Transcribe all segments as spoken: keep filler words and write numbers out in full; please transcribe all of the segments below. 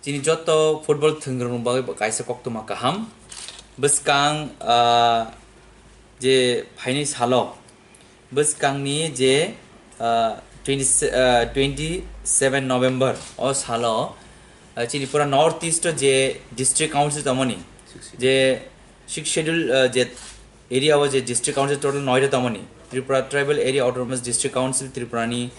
Chini joto football thwngwrwng bagwi bo kaisa koktwma kaham. Bwskang, ah, je phainai salo, bwskangni je, ah, twenty, ah, twenty seven November o salo, ah, chini pura North East o je district council tongmani, je six schedule, ah, je area o je district council total noita tongmani, Tripura Tribal Area Autonomous District Council Tripurani,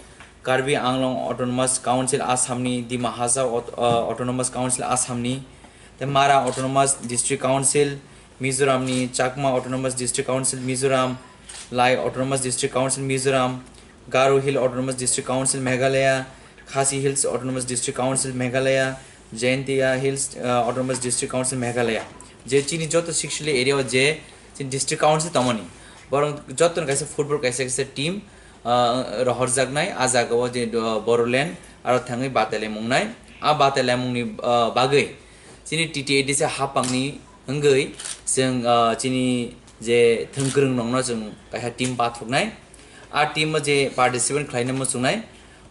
Karbi Anglong Autonomous Council Assamni, Dima Hasao Aut-, ah, Autonomous Council Assamni, tei Mara Autonomous District Council Mizoramni, Chakma Autonomous District Council Mizoram, Lai Autonomous District Council Mizoram, Garo Hill Autonomous District Council Meghalaya, Khasi Hills Autonomous District Council Meghalaya, Jaintia Hills, ah, Autonomous District Council Meghalaya. Je chini joto six schedule area o je chini district council tongmani, borok joto ni kaisa football kaisa kaisa team, ah, rohorjaknai. A jaga o je, ah, Bodoland aro thangwi batailaimung nai. A batailaimungni, ah, bagwi chini T T A D C hapangni wngwi chwng, ah, chini je thwngkwrwng nokno chwng kaisa team pathoknai. A team o je participant khlaina muchungnai,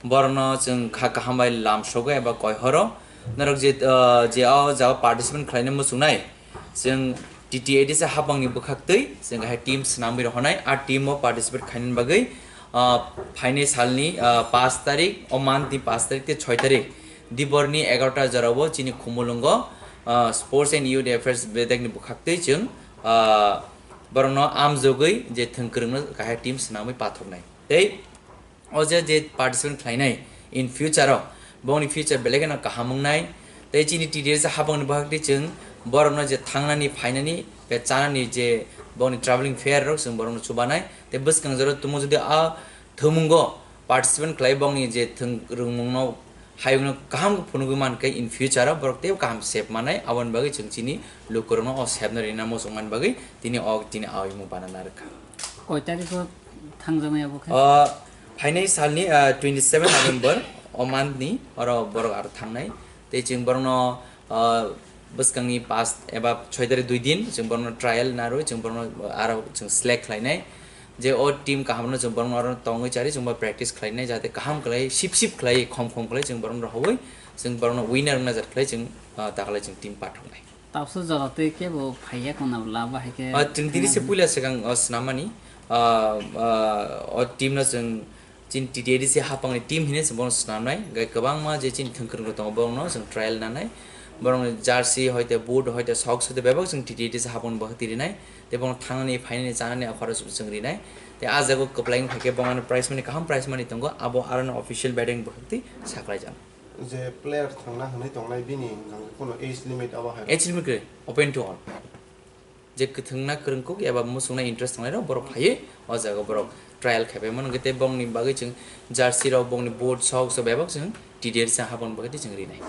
borokno chwng kha kaham bai lamsogo eba koihoro. Norok je, ah, je o jaga participant khlaina muchungnai, chwng T T A D C hapangni bwkhaktwi chwng kaisa team swnamwi rohornai. A team o participate khainani bagwi, ah, phainai salni, ah, paanch tarik, o month ni paanch tarik tei choi tarik, diborni egarota jorao chini Khumulwngo, ah, Sports and Youth Affairs bedekni bwkhaktwi chwng, ah, borokno amjogwi je thwngkwrwngno kaisa team swnamwi pathoknai. Tei o je, je participant khlainai in future o, bongni future belai kheno kaham wngnai. Tei chini T T A D C hapangni bwkhaktwi chwng borokno je thangnani, phainani, be chanani je bongni travelling fare rok chwng borokno chubanai. Tei bwskang jora tumo jodi a thwngmungo participant khlai bongni je thwng rwngmungno hayungno kaham khe phunugwi mankhe in future o borok teibo kaham sep manai, aboni bagwi chwng chini lukurokno o sepno rina muchungmani bagwi tini o, tini a oimung bana narwkha. Koi tarikh o thangjaknai abo khe? O phainai salni, ah, twenty seven November o month ni oro borok aro thangnai. Tei chwng borokno, ah, bwskangni paanch eba choi tarik dui din chwng borokno trial narwi chwng borokno aro chwng select khlainai. Je o team kahamno chwng borokno aro tongwi chari chwngbo practice khlainai, jate kaham khlai, sip sip khlai, khom khom khlai chwng borokno rohorwi chwng borokno winner wngna jat khlai chwng, ah, takhlai chwng team pathoknai. Tabuksa jora tei kebo phaiya khna bwla, abo hai khe Ah, chwng tini se thangna puila swkang, ah, swnamani, ah, ah, o team no chwng chini T T A D C hapangni team hinwi se bono swnamnai. Gai kwbangma je chini thwngkwrwng rok tongo, borokno chwng trial nanai. Borokni jersey hoite, boot hoite, socks hoite bebak chwng T T A D C hapangni bwkhak tirinai. Tei bono thangnani, phainani, chanani akhoro chwng rinai. Tei ah jaga kwplai wngkha khe bongani prize money, kaham prize money tongo, abo aroni official betting bwkhak twi saklaijak. Je player thangna hwnwi tongnai, bini hwnkha khe kuno age limit abo hai? Age limit kwrwi, open to all. Je kwthwngna kwrwngkuk eba muchungna interest tongnairok borok phaiwi o jaga borok trial khaibai mano, hwnkhe tei bongni bagwi chwng jersey rok, bongni boot, socks rok bebak chwng T T A D C hapangni bagwi tei chwng rinai.